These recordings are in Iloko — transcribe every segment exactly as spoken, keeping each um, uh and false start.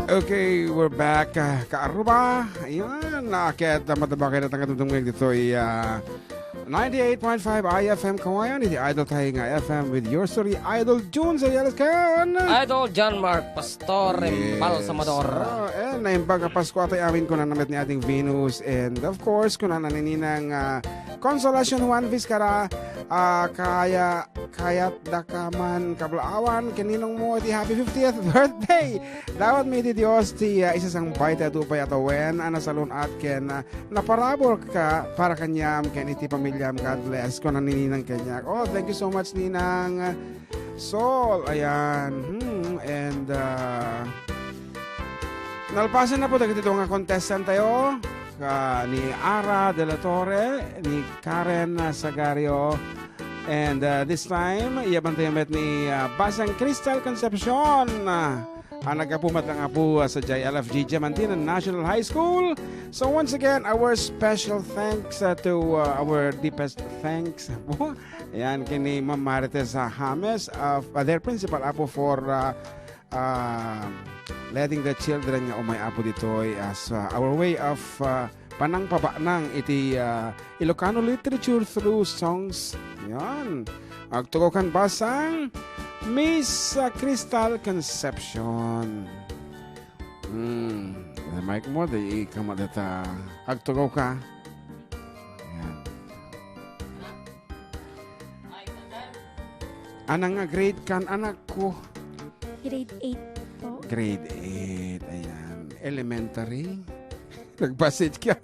Okay, we're back, ah, Kaaruba. Ayan, ah, ket, ah, madama kayo natang katungtungig ditoy, ah, ninety-eight point five I F M Kawayan, iti Idol tayo nga F M with your story, Idol Jun Zayales kan. Idol John Mark Pastor, Yes. Embalsamador. Ah, eh, naimbag nga Pasko tayo amin, kuna namet ni Ating Venus. And of course, kuna na ni Ninang, ah, Consolacion Juan Vizcara, ah, kaya, kayat da ka man kablaawan, ken ninong mo iti happy fiftieth birthday. Dawat mi iti Dios ti, ah, isasangbay ti adu pay a tawen a nasalun-at ken, ah, naparabur ka para kaniam ken iti pamiliam. God bless, kuna ni Ninang kaniak. Oh, thank you so much, Ninang Sol. Ayan. Hmm, and, ah, nalpasen na po dagiti duwa nga contestant tayo, ah, ni Ara de la Torre, ni Karen Sagario. And, ah, this time, iyaban tayo met ni, ah, Basang Crystal Concepcion, ah, a naggapu met nga apo, ah, sa J L F G Diamantina National High School. So once again, our special thanks, ah, to, ah, our deepest thanks. Ayan, kini Ma'am Marites, ah, James, ah, their principal, apo, for, ah, ah, letting the children nga umay, apo, ditoy as, ah, our way of, ah, panangpabanang iti, ah, Ilocano literature through songs. Yan. Agtugaw kan Basang Miss, ah, Crystal Concepcion. Hmm. Mic mo, di ikaw madata. Agtugaw ka. Yan. Anang nga grade kan, anak ko? Grade eight po. Grade eight, ayan. Elementary? Nagbasit ka.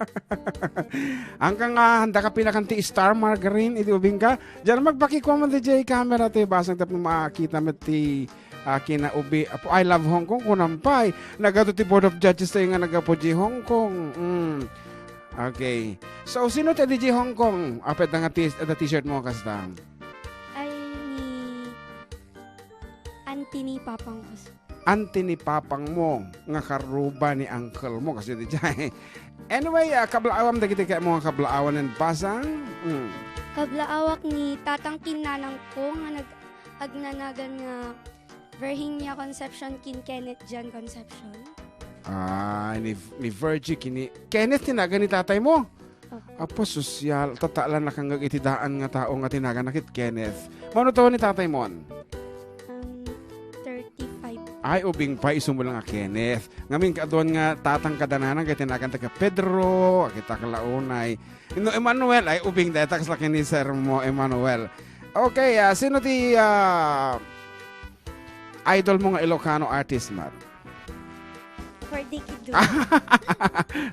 Angka nga, handa ka pinakan ti Star Margarine, iti ubing ka. Diyan, magpakikwa man ti J camera, ti basang tapno makita met ti, ah, kinaubi. Apo, I love Hong Kong, kunam pay. Nagadu ti Board of Judges tayo nga nagapu di Hong Kong. Mm. Okay. So, sino ti D J Hong Kong? Apet da nga t-, da t-shirt mo, kasta? Ay, ni auntie ni papang ko. Auntie ni papang mo, nga karuba ni uncle mo, kasi di jay. Anyway, ah, kablaawam dagiti kaya mo nga kablaawan and basang. Mm. Kablaawak ni tatang ken nanang ko nga nag-, agnanagan nga Virginia Concepcion ken Kenneth John Concepcion. Ah, ni, ni Virgie ken ni Kenneth ti nagan ni tatay mo? Opo. Apo, sosyal. Tataalan na kangag iti daan nga tao nga tinagan na ket Kenneth. Mano taw ni tatay mon? Um, thirty-five. Ay, ubing pay, isu mo lang a Kenneth. Ngamin, kaaduan nga tatang kada nanang, ket tinagan ta ka Pedro, kita ka launay. No, Emmanuel, ay, ubing deta, kasla ken ni Sir mo, Emmanuel. Okay, ah, sino ti, ah, idol mo nga Ilocano artist, Matt? Ferdy Kidron.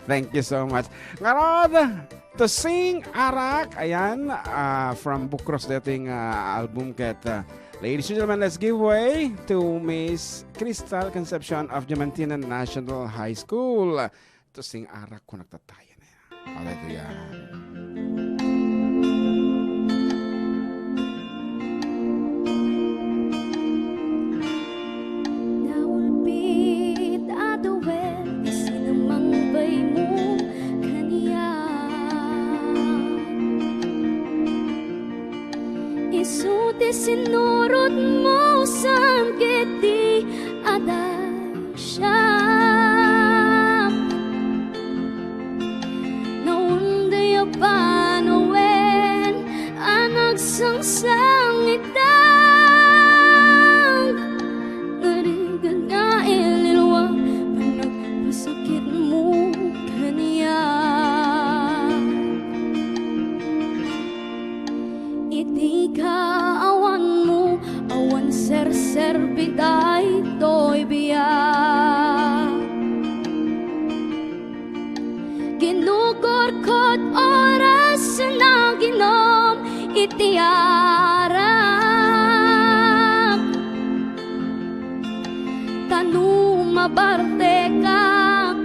Thank you so much. Ngarud, To Sing Arak, ayan, ah, from Bukrus dating, ah, album ket, ah, ladies and gentlemen, let's give way to Miss Crystal Concepcion of Diamantina National High School. To Sing Arak, kung nagtatayan na yan. Hallelujah. Naulpit a duel ti sinamangbaymo kaniak. Isu ti sinurotmo saan ket di adal siak. Naunday a panawen a nagsangsangitak. Narigat nga ililwak panagpasakitmo kaniak. Iti kaawanmo, awan serserbi daytoy biag. Kinukurkot oras a naginom iti arak. Ta no mabartekak,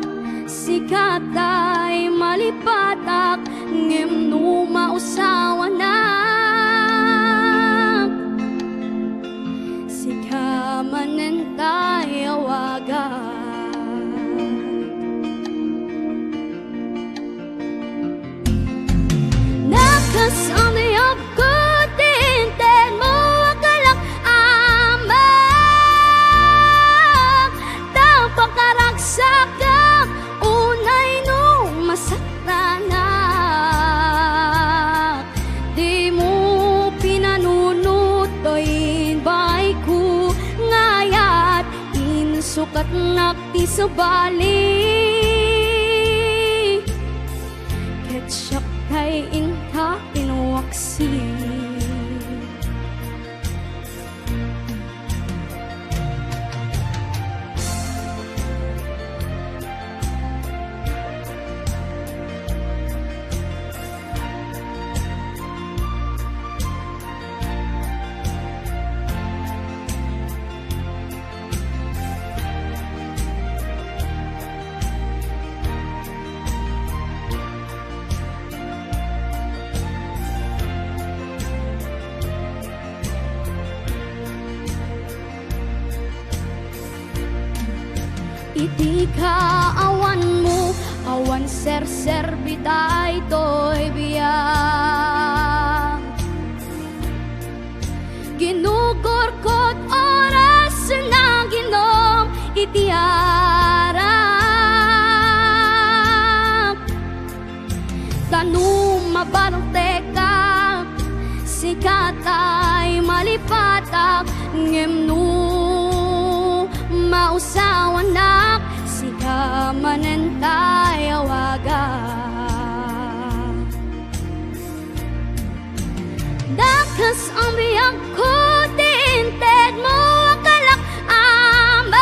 sika tay malipatak, ngem no mausawanak, sika man Katnak ti sabali, ket siak pay inka inwaksi. Iti kaawanmo, awan serserbi daytoy biag. Ginugurkot oras nga ginom iti arak. Ta no mabalteka, sika tay malipatak, ngem no mausawanak, sika manen tay awagak. Dakes a biagko ti integmo a kalak-amag,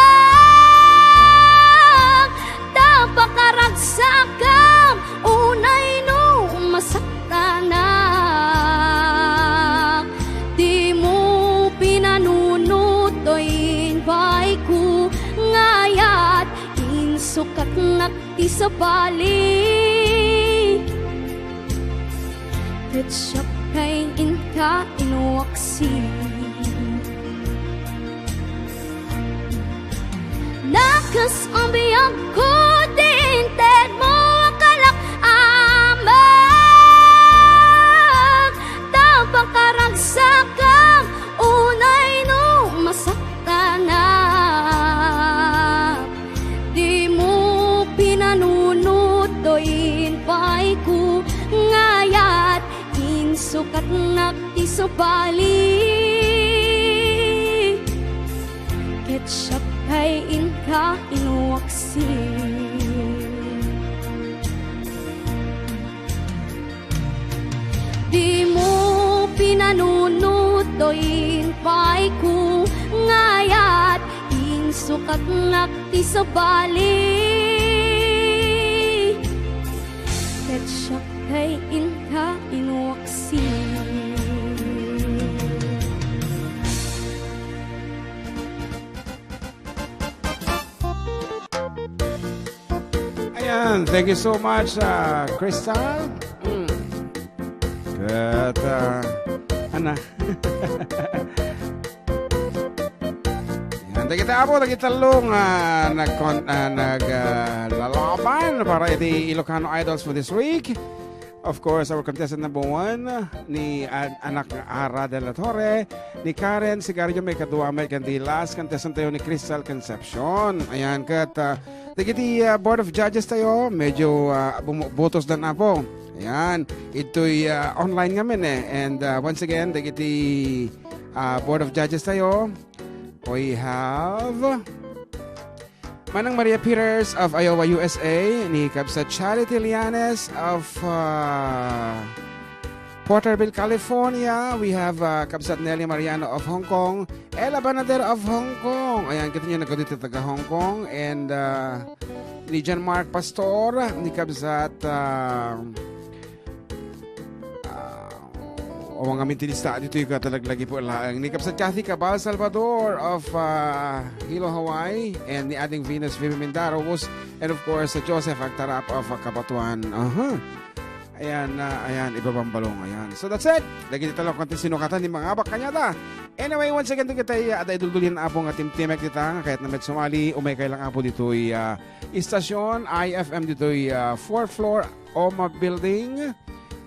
ta pakaragsakam unay no masaktanak. Dimo pinanunot toy inbayko nga ayat, insukatnak ti sabali. Ket siak pay inka inwaksi. Dakes a biagko ti integmo a kalak-amag, ta pakaragsakam unay no masaktanak. Dimo pinanunot toy inbayko nga ayat, insukatnak ti sabali. Ket siak pay inka inwaksi. Dimo pinanunot toy inbayko nga ayat, insukatnak ti sabali. Ket siak pay inka inwaksi. Ayan, thank you so much, ah, Crystal. Mm. Ket, ah, ana. Yan, dagiti apo, dagiti tallo nga nagkon-, ah, nag, ah, lalaban para iti Ilocano Idols for this week. Of course, our contestant number one, ni an-, anak nga Ara de la Torre, ni Karen Sigario, may kadua, may kandi last contestant tayo ni Crystal Concepcion. Ayan, ket, ah, dagiti, ah, Board of Judges tayo, medyo, ah, bumu-, butos dan apo. Ayan, ito'y, ah, online ngamin eh. And, ah, once again, dagiti, ah, Board of Judges tayo, we have Manang Maria Peters of Iowa, U S A, ni Kabsat Charity Lianes of, ah, Porterville, California. We have, ah, Kabsat Nelly Mariano of Hong Kong, Ella Banader of Hong Kong. Ayan, kita niyo, nagkadito taga Hong Kong. And, ah, ni John Mark Pastor, ni Kabsat, ah, Ah, awan ngamin ti lista ditoy ket talaglagi po laeng. Ni Kabsat Kathy Cabal Salvador of, ah, Hilo, Hawaii, and ni Ading Venus Vivi Mindaros, and of course, Joseph Agtarap of, ah, Cabatuan. Aha. Ayan, ah, ayan, ibabang balong, ayan. So that's it. Dagiti tallo ket sinukatan ti mangabak kaniada. Anyway, once again, dagiti, ah, adda iduldulian apo nga timtimek dita, nga kayatna met sumali, umaykay lang apo ditoy, ah, istasyon, I F M ditoy, ah, fourth floor, Oma Building,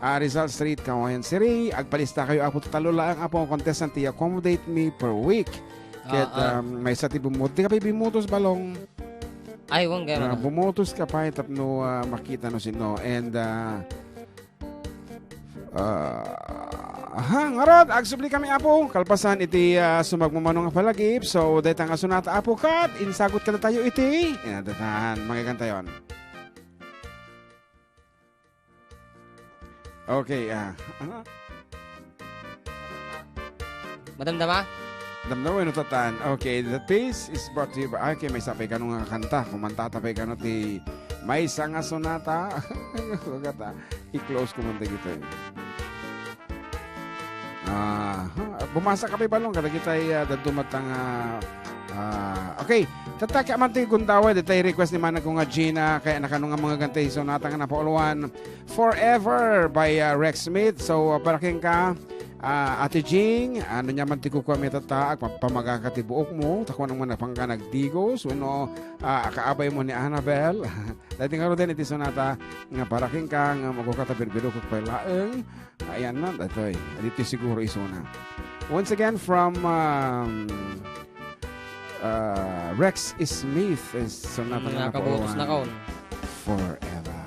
ah, Rizal Street, Cauayan City. Agpalista kayo, apo, tallo laeng, apo, nga contestant ti accommodate mi per week. Ket, Ah, ah. um, maysa ti bumut-, di ka pay bimutos, Balong. Ay, wen, gayam Ah, na. Bumutos ka pay tapno, ah, makita no sino. And, ah, ah, Aha, ngarud, agsubli kami, Apo, kalpasan iti, ah, sumagmamano nga palagip. So, dayta nga sonata, Apo, kat insagot kadatayo iti, yan, daytan, mangegatayon. Okay, ah, ano? Madamdama? Damdama wenno tatan. Okay, the piece is brought to you by, okay, maysa pay kano nga kanta. Kumanta ta pay kano ti maysa nga sonata. Kagata, i-close ko man dagitoy. Ah, ha, bumasa ka pay balong, kadagitay, ah, dadduma ta nga, ah, okay. Tataki man ti gundaway, detay request ni manang ko nga Gina, kaya nakano nga mga gantay sonata nga napauluan. Forever by, ah, Rex Smith. So, ah, para kenka, ah, Ate Jing, ano niya man ti kukuha mi tata, agpapamaga ka ti buok mo, ta kuan man napangka nagdigos, wenno, ah, kaabay mo ni Annabel. Dati nga ro din iti sonata, nga para kenka, nga maguka ta birbirukok pay laeng. Ayan na, datoy. Dito siguro isuna. Once again, from, um, uh, Rex Smith, is sonata Mm, nga nakabutos napauluan. Na kaon. Forever.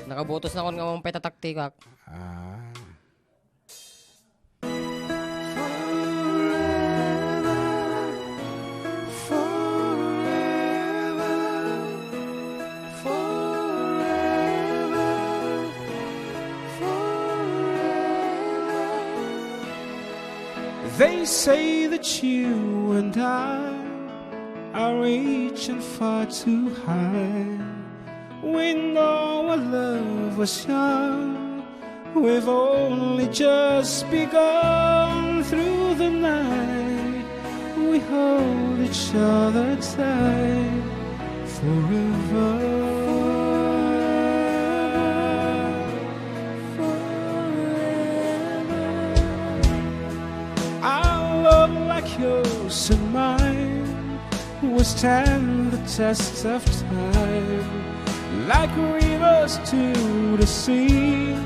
Nakabutos na kon nga mampay tataktikak. Ah. They say that you and I are reaching far too high. We know our love was young. We've only just begun. Through the night, we hold each other tight. Forever. Forever. Our love, like yours and mine, will stand the test of time. Like rivers to the sea,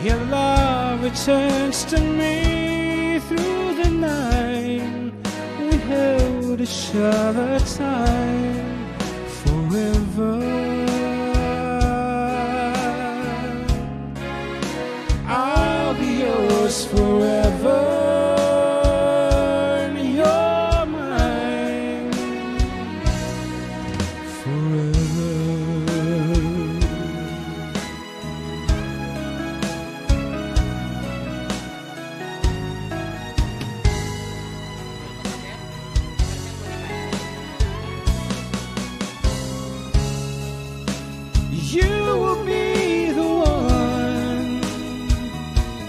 your love returns to me. Through the night, we held each other tight. Forever. I'll be yours forever, and you're mine forever. You will be the one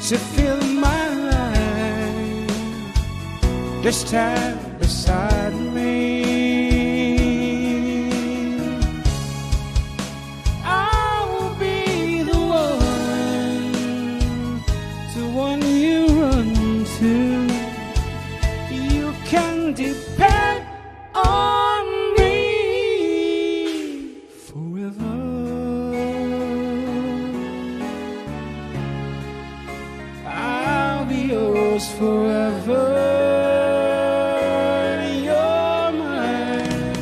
to fill my life. Just stand beside me. I will be the one, the one you run to. You can depend on me forever. I'll be yours forever. You're mine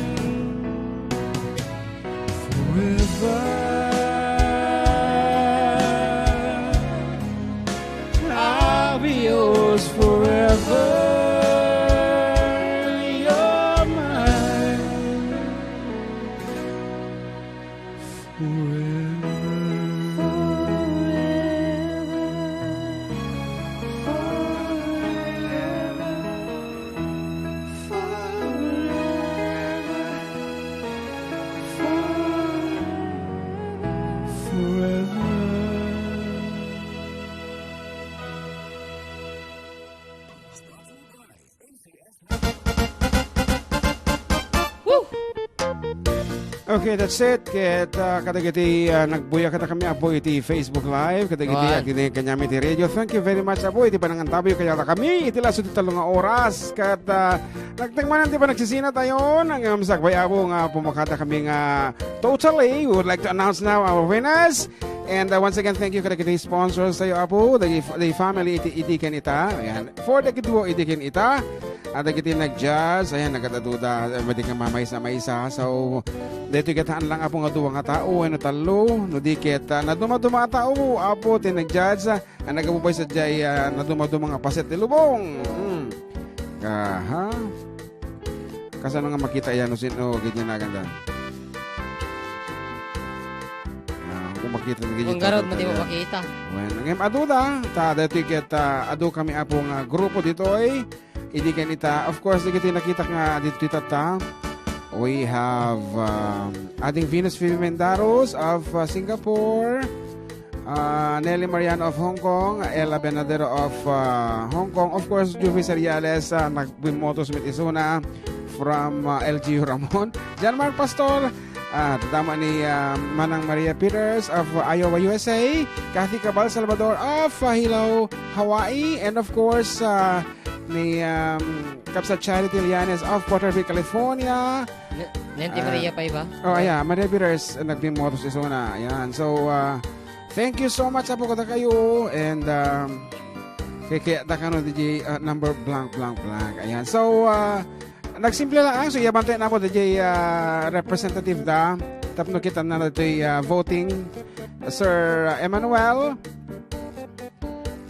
forever. I'll be yours forever. You're mine forever. Forever. Forever. Forever. Forever. Woo! Okay, that's it. Ket, ah, kadagiti, ah, nagbuya kadakami, Apo, iti Facebook Live, kadagiti Wan. Agini kaniami iti radio. Thank you very much, Apo, iti panangantabi kadakami iti laso ti tallo nga oras. Ket, ah, nagtengmanan ti panagsisina tayo, nang, um, sakbay, Apo, nga pumakadakami nga totally. We would like to announce now our winners. And, uh, once again, thank you kadagiti sponsors tayo, Apo, the, the family iti, idi ken ita. Ayan. For the duo, idi ken ita. Adagiti nag-judge, ayan, nagad-aduda, eh, madi nga mamaysa-maysa. So, daytoy ket haan lang, Apo, nga dua nga tao wenno tallo, no di ket, ah, naduma-duma a tao, Apo, ti nag-judge, ah, a nagabu pay sadiay, ah, naduma-duma nga paset ti lubong. Mm. Aha. Kasano nga makita yan, no, sin-, no, ganyan na ganda. Ah, kung makita na ganyan, Kung garod mo, di mo makita. Well, ngem aduda, ta, daytoy ket, ah, adu kami, Apo, nga grupo ditoy. Idi ken ita, of course, dagiti nakitak nga ditoy tatta. We have, um, Ading Venus Phoebe Mendaros of, uh, Singapore, uh, Nelly Mariano of Hong Kong, Ella Bernadero of, uh, Hong Kong, of course, Juvie Seriales, uh, nagbimmotos met isuna from, uh, L G U Ramon, John Mark Pastor, uh, tatama ni, uh, Manang Maria Peters of Iowa, U S A, Kathy Cabal Salvador of, uh, Hilo, Hawaii, and of course, uh, ni, um, Kabsat Charity Llanes of Porterville, California. Ni-, ni Auntie Ah. Maria pa iba? Oh, ayan. Maria Peters, uh, nagbimmotos isuna. Ayan. So, uh, thank you so much, Apo, kadakayo. And, um, kay, kay, da kano, D J, uh, number blank, blank, blank. Ayan. So, uh, nagsimple lang. So, iyabantayan, Apo, D J, uh, representative da. Tapno kita na ditoy, uh, voting. Sir, uh, Emmanuel.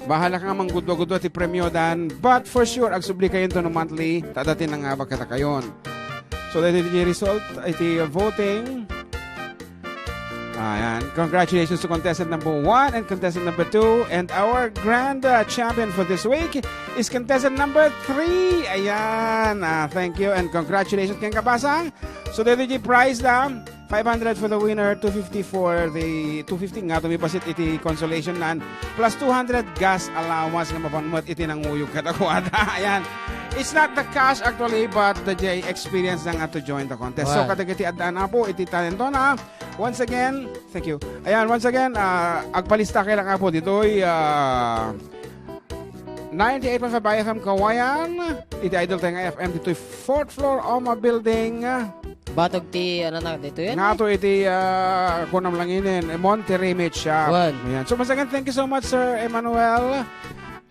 Bahala ka nga manggudua-gudua ti premio dan, but for sure, agsubli kayo into no monthly, ta adda ti nangabak kadakayon. So, daytoy ti result, iti voting. Ayan. Congratulations to contestant number one and contestant number two. And our grand, uh, champion for this week is contestant number three. Ayan. Ah, thank you and congratulations, ken kabasang. So, daytoy ti prize da. Five hundred for the winner, two fifty for the, two fifty nga tumipasit iti consolation nan, plus two hundred gas allowance nga mapan met iti nanguyog kadakuada. Ayan. It's not the cash actually, but the J experience na nga to join the contest. So, Wow. kadagiti addaan, Apo, iti talentona. Once again, thank you. Ayan, once again, ah, agpalista kay lang, Apo, ditoy, ah, ninety-eight point five I F M Kawayan, iti Idol Tenga F M, ditoy fourth floor, Oma Building. Batog ti, ano na, dito yun? Nga to iti, ah, kunam lang inin, Monte Remit Shop. Wan. Ayan. So, once again, thank you so much, Sir Emmanuel,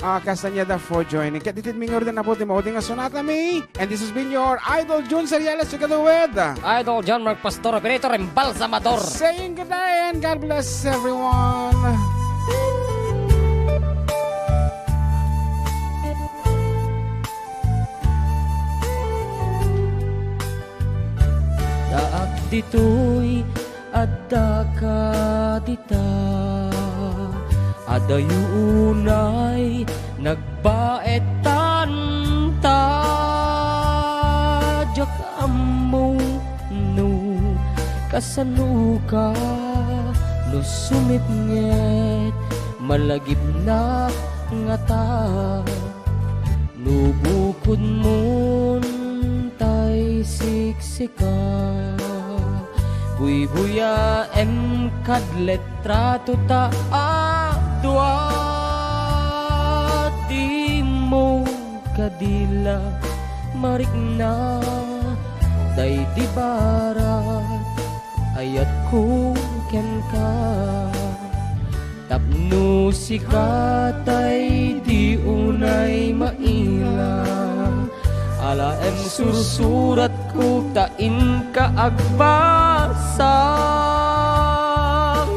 ah, Castañeda, for joining. Ket ditoy mingurden na po ti maudi nga sonata mi. And this has been your Idol Jun Seriales together with Idol John Mark Pastor, operator and balsamador. Saying good day and God bless everyone. Daak ditoy, adda ka dita. Adayo unay nagbaetan ta. Diak ammo no kasano ka, no sumipnget, malagipnak ngata. No bukodmon tay siksika, buybuyaem kad litrato ta a dua. Dimo kadi la marikna daydi barat ayatko kenka. Tapno sika tay di unay maila, alaem sursuratko ta inka agbasa.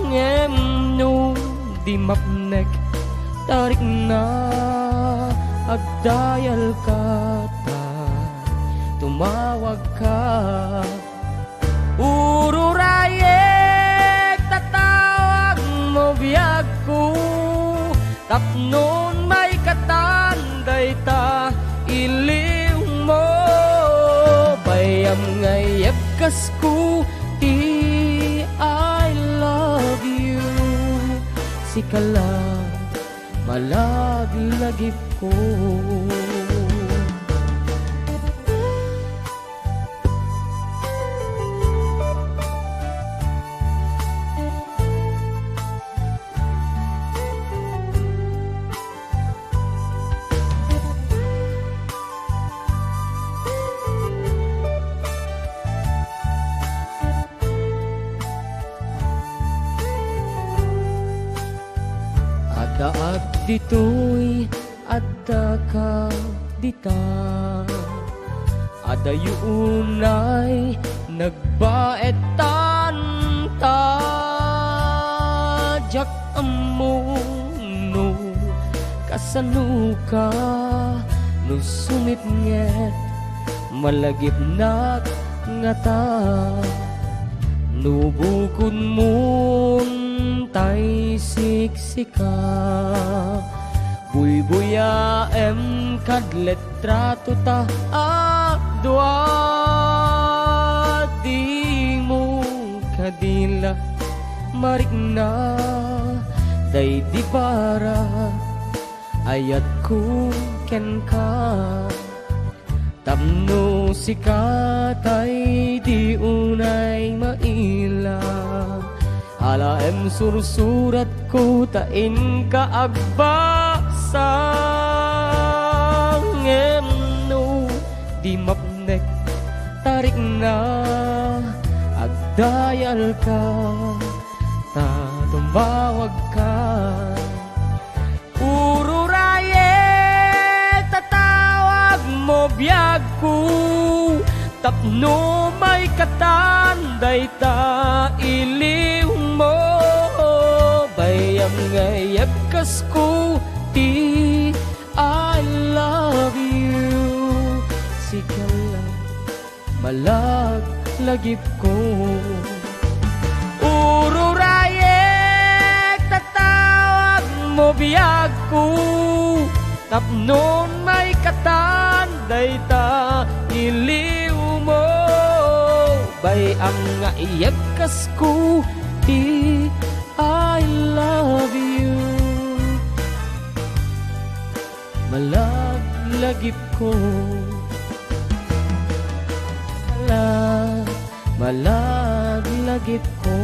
Ngem no di mapnek, ta rikna agdayalka ta tumawagka. Ururayek, tatawagmo biagko, tapnon maikatan dayta iliwmo. Bayam nga iyebkasko ti I love you, sika la malaglagipko. Addaak ditoy, adda ka dita. Adayo unay nagbaetan ta, diak ammo no kasanoka, no sumipnget malagipnak ngata. No bukodmon tay siksika, buybuyaem kad litrato ta a dua. Dimo kadi la marikna daydi para ayatko kenka. Tapno sika tay di unay maila, alaem sursuratko ta inka agbasa. Ngem no di mapnek ta rikna, agdayalka ta tumawagka. Ururayek, tatawagmo biagko, tapno maikatan dayta iliwmo. Bay-am nga iyagkasko ti I love you. Sika la malaglagipko. Ururayek, tatawagmo biagko, tapnon maikatan dayta iliwmo. Bay-am nga iyagkasko ti I love you. Malaglagipko. Ala, malaglagipko.